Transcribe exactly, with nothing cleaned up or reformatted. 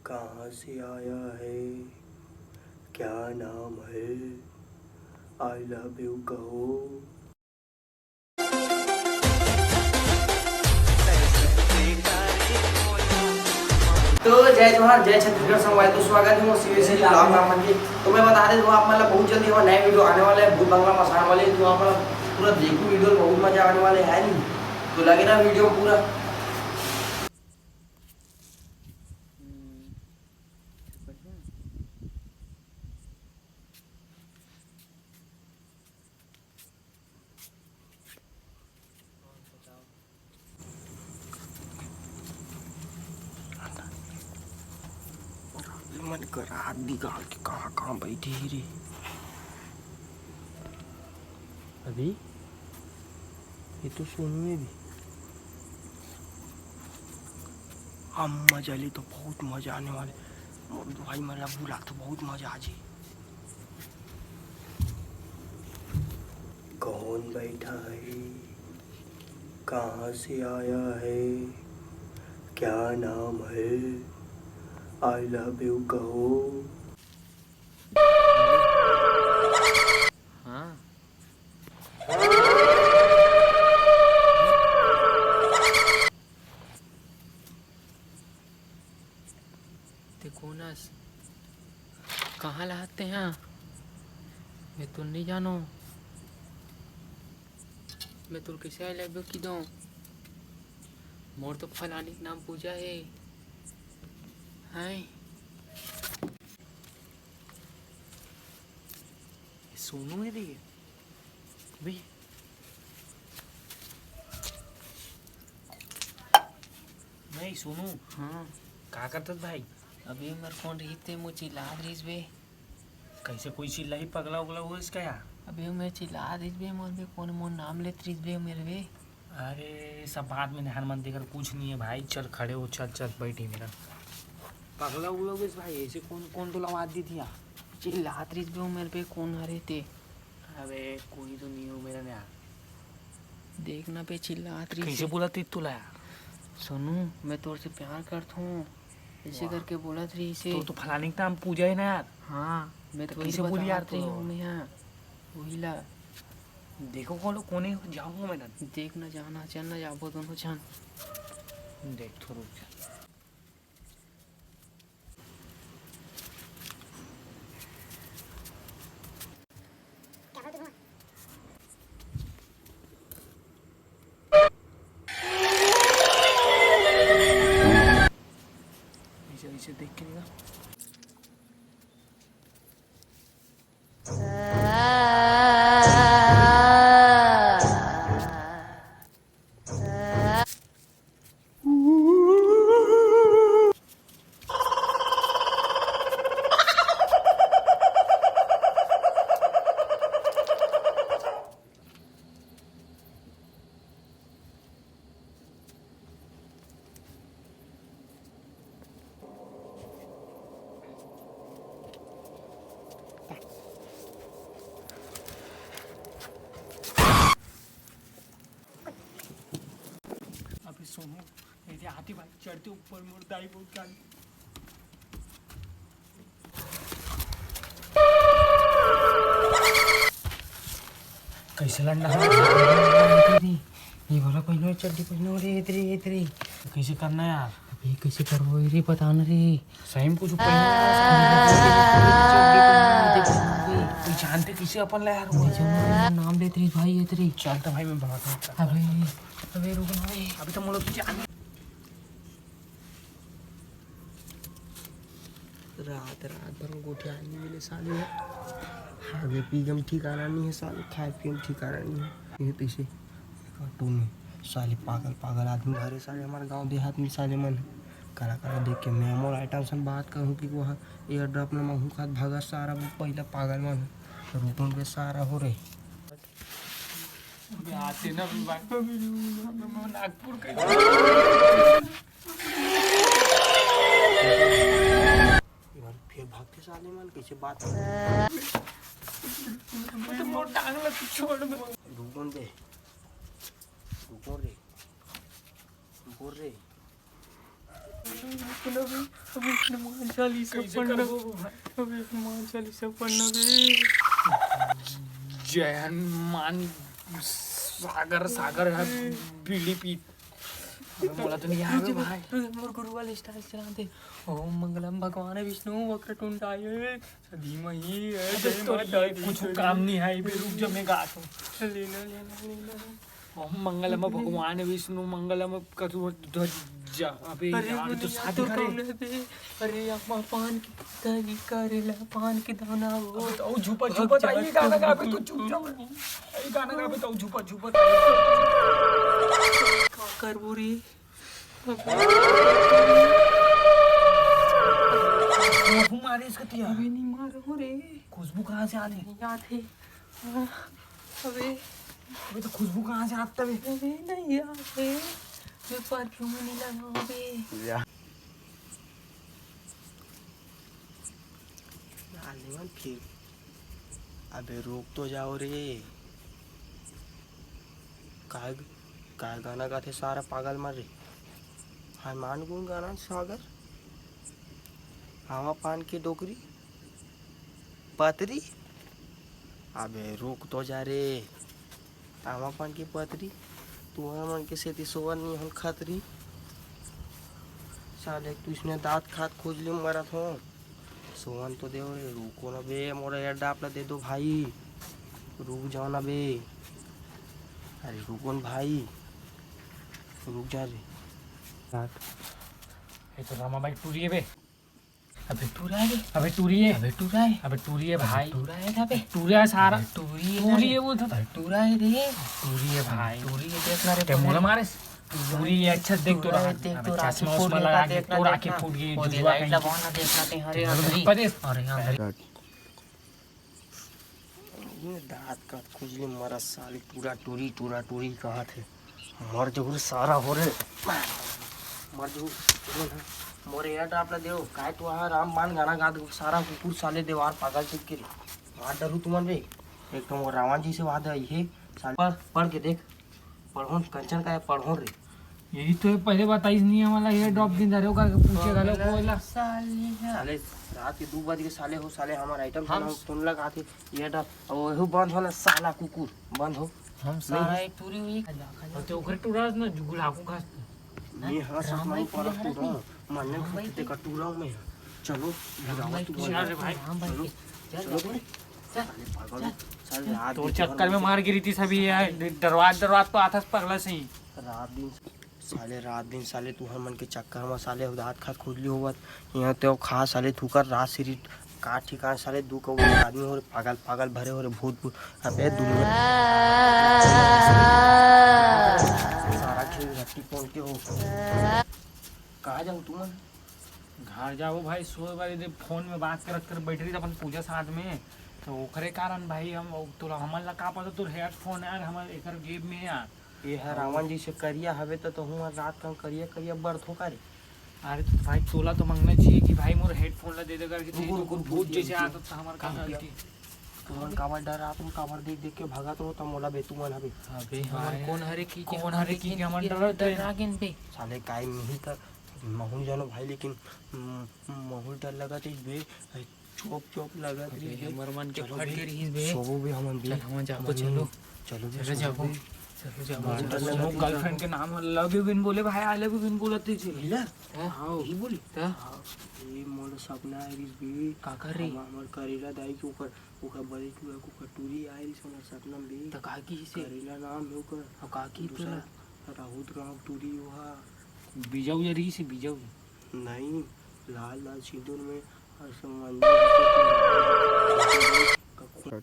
कहाँ से आया है, क्या नाम है, आई लव यू कहो। तो जय जोहार, जय छत्तीसगढ़ संगवारी, तो स्वागत है मोर सीबीएसई ब्लॉग में आप मन के। तो मैं बता देत हूँ आप मन ला बहुत जल्दी हमारा नया वीडियो आने वाला है भूत बंगला मसान वाले, तो आप मन पूरा देखो वीडियो, बहुत मजा आने वाले है नहीं, तो लगे ना वीडियो पूरा। मन करा बिगाड़ के कहाँ कहाँ बैठे ही रे। अभी ये तो सोनू है भी। हम मजा ले तो बहुत मजा आने वाले। मोर भाई मन ला बुला तो बहुत मजा आ जी। कौन बैठा है, कहाँ से आया है, क्या नाम है, आई लव यू कहो। हाँ। ते कोन अस? कहाँ ला हस तेहा? मैं तो नहीं जानो। मैं तोर कैसे आई लव यू की दो? मोर तो फलानी के नाम पूजा है। हाय। सोनू है रे। अबे। नहीं, सोनू। हाँ। का करत भाई? अबे, मेरे कौन रही थे, मुझे चिल्लात रहीस बे। कैसे कोई चिल्लाई, पगला उगला हुआ इसका यार? अबे, मैं चिल्लात रहीस बे, मोर बे, कौन मोर नाम लेत रहीस बे, मेरे बे। अरे, सब बात में ध्यान मत देकर, कुछ नहीं है भाई। चल, खड़े हो, चल, चल, बैठ ही मेरा। पगला उगला हो गइस भाई, ऐसे कौन, कौन तोला आवाज दी थी यार? चिल्लात रहीस बे, मेरे बे, कौन हरे ते? अबे, कोई तो नहीं हो मेरा यार। देखना बे, चिल्लात रहीस कैसे हे। बोला थी तोला यार? सोनू, मैं तोर से प्यार करत हूँ, ऐसे हाँ। करके बोलत रहीस हे। तो, तो फलानी का नाम पूजा है ना यार। हाँ, मैं तो तो कैसे बोली यार तू? मैं हाँ, वही ला। देखो कौन, कोने जाऊँ मैं ना। देख ना, जाना, चल ना, जाबो दोनों झन। देख, थोड़ा ऐसे, ऐसे देख के नहीं ना। अभी सोनू, मेरे आती भाई चढ़ते ऊपर मोर दाई बहुत गाली। कैसे लड़ना है? ये वाला पहनो, चड्डी पहनो रे, इधर ही, इधर ही। कैसे करना है यार? अबे कैसे करबो रे, बता ना रे। सही में कुछ पहनो यार। चड्डी पहनो, इधर पहनो रे। कोई जानते किसे अपन ला यार? वो नहीं जानना, नाम लेत रही भाई, इधर ही। चल तो भाई मैं भगाता हूँ। अबे, अबे रुक ना रे। अभी तो मुझे जान रात, रात भर में गोठिया आदमी मिले साले ह। खाए पिए के ठिकाना नहीं है साले, खाए पिए के ठिकाना नहीं है। ये तैसे एक ऑटो में साले पागल, पागल आदमी भरे साले हमारे गांव देहात में साले मन ह। करा, करा देख के मैं मोर आइटम सन बात करूँ कि वो एयर ड्रॉप में महू खात भागा सारा वो पहला पागल मन ह। रुकन बे सारा हो रे। अबे आते ना भी बात। नागपुर का ये बार फिर भाग के साले मन कैसे बात। तो मोर टांग ला तू छोड़ दे। रुकन दे। रुको रे। रुको रे। अभी हनुमान चालीसा कइसे पढ़ना। करबो भाई? अभी हनुमान चालीसा पढ़ना बे। जय हनुमान सागर, सागर है बीड़ी पी। अबे मोला तो नहीं आवे भाई। मोर गुरु वाले style चला दे। ओम मंगलम भगवान विष्णु वक्रतुंडाय धीमहि। अबे जय तो माता दी। कुछ काम नहीं है, अबे रुक जा, मैं गाता हूँ। लेना, लेना, लेना। ओम मंगलम भगवान विष्णु मंगलम कतु ध्वजा। अबे अरे यार, ये तो दुनिया शादी तो करे। कौन है बे? अरे अम्मा पान की पुतली करेला पान की दाना वो। अबे तो झूपा, झूपा तो ये गाना गा, अबे तो चुप जा। ये गाना गा, अबे तो झूपा, झूपा। का करबो रे? खुशबू मारे इसका तिया। अबे नहीं मारो रे। खुशबू कहाँ से आ रही? नहीं आते। अबे। अबे तो खुशबू कहाँ से आता बे? अबे नहीं आते। मैं परफ्यूम नहीं लगाऊं बे। या। आने मन फिर। अबे रुक तो जाओ रे। काय, काय गाना गाथे सारा पागल मन रे। हनुमान गुण गाना सागर। आमा पान के डोकरी। पतरी। अबे रुक तो जा रे। आमा पान के पतरी। तुहर मन के सेती सोवन नहीं हन खतरी। साले तू इसने दांत खात खुजली मरत हो। सोवन तो देव रे, रुको ना बे, मोर एयर ड्रॉप ला दे दो भाई। रुक जाओ ना बे। अरे रुको ना भाई। रुक जा रे। ये तो रामा भाई टूरी है बे। अबे टूरा है रे। अबे टूरी है। अबे टूरा है। अबे टूरी है भाई। टूरा है ना बे। टूरा है सारा। अबे टूरी है ना टूरी रे। है वो तो। अबे टूरा है रे। टूरी है भाई। टूरी है, देख ना रे ते पहले। मोला मारे। टूरा टूरी है, अच्छा देख तो टूरा रहा। है, देख अबे तो रहा, चश्मा फोड़ उश्मा लगा के देख ना, तो देख राखे ना। फूट गई, वो जुजुआ लाइट कहीं। लगा ना, देख ना ते, अरे, अरे, अरे, अरे, अरे। ये दांत का खुजली मरा साली, टूरा टूरी, टूरा टूरी कहत हे। मर जहू रे सारा हो रे। मर जहू। मोरे एयर ड्रॉप ला देव। काय तो वहाँ रामबाण गाना गा दे, सारा कुकुर साले देवार पागल चुप के रे। मार डरू तुमन रे। एक तो वो रावण जी से वादा आई है। साले पढ़, पढ़ के देख। पढ़ोन, कंचन का है, पढ़ोन रे। यही तो है, पहले बताइस नहीं हमला, एयर ड्रॉप दिन धरे हो करके पूछे घलो कोला। साले रात के दू बज के साले हो, साले हमार आइटम हम सुन लगा थे। ये डर, अब वही बंद हो ना साला कुकुर, बंद हो। हम सारा नहीं। एक टूरी हुई। और ते ओकरे टूरा ना, जो गुलाबो घास। ये हाँ, सब राम भाई मारू पारा टूरा टूरा। मारने राम भाई खाते का टूरा में। चलो, राम भाई तू टूरा। चल रे भाई। राम भाई चलो। के। चल, चलो चल। भाई। चल। साले पागल, चल। साले रात तोर दिन चक्कर में मार गिरी थी सभी यार, डरवात डरवात तो आथस पगला सही। रात दिन साले, रात दिन साले, तुहर मन के चक्कर म साले, दांत खात खुजली होवत, यहाँ ते खा साले, थूकर रात सिरी का ठिकान साले, दू कौड़ी आदमी हो रे, पागल, पागल भरे हो रे, भूत, भूत, अबे दुनिया। सारा खेल घट्टी कौन के हो? कहाँ जाऊँ तुमन? घर जाओ भाई, सोए वाली दे, फोन में बात करत कर बैठ रही अपन पूजा साथ में, तो ओकरे कारण भाई हम, तोला हमन ला का पता तोर हेडफोन यार, हमर एकर जेब में यार। ये है रावण जी से करिया हवे तो, तो हुआ रात का करिया करिया बरत हो का रे? अरे तो भाई तोला तो मांगना चाहिए कि भाई मोर हेडफोन ला दे दे करके, रुको, रुको, भूत जैसे आता था हमारे काम काम किया। तुमन काबर डर आप, काबर देख देख के भागत रहो, त मोला बेतु मन हवे। अबे हमन भाई, कौन हरे की, कौन हरे की, हमन डरत रहे। डरा गेन बे। साले काय मिही त महू जानो भाई, लेकिन म-, महू डर लगत है बे। चोप चोप लगत अबे, रही बे। हमर मन के चलो फट बे, के रहिस बे। सोबो बे हमन बे। चल, हमन जाबो, हमन चलो। चलो बे, चलो सोबो जाबो। बे। चलो जाबो, हाँ, चलो चलो जाबो। जाबो। गर्लफ्रेंड के नाम love you बिन बोले भाई, I love you बिन बोलत रहिस। मिला? हाँ, हाँ। यही बोली? त? हाँ। ये मोर सपना है रिस बे। का कर रही? हम-, हमर करेला दाई के ओकर, ओकर बड़े टूरा के ओकर टूरी आए रिस हमर सपना में बे। त का की से? करेला नाम है ओकर। अब का की दूसरा तोला? राहुत गाँव टूरी ओहा। बीजा उजा रही से, बीजा उजा? नहीं, लाल लाल सिंदूर में और सब मंदिर के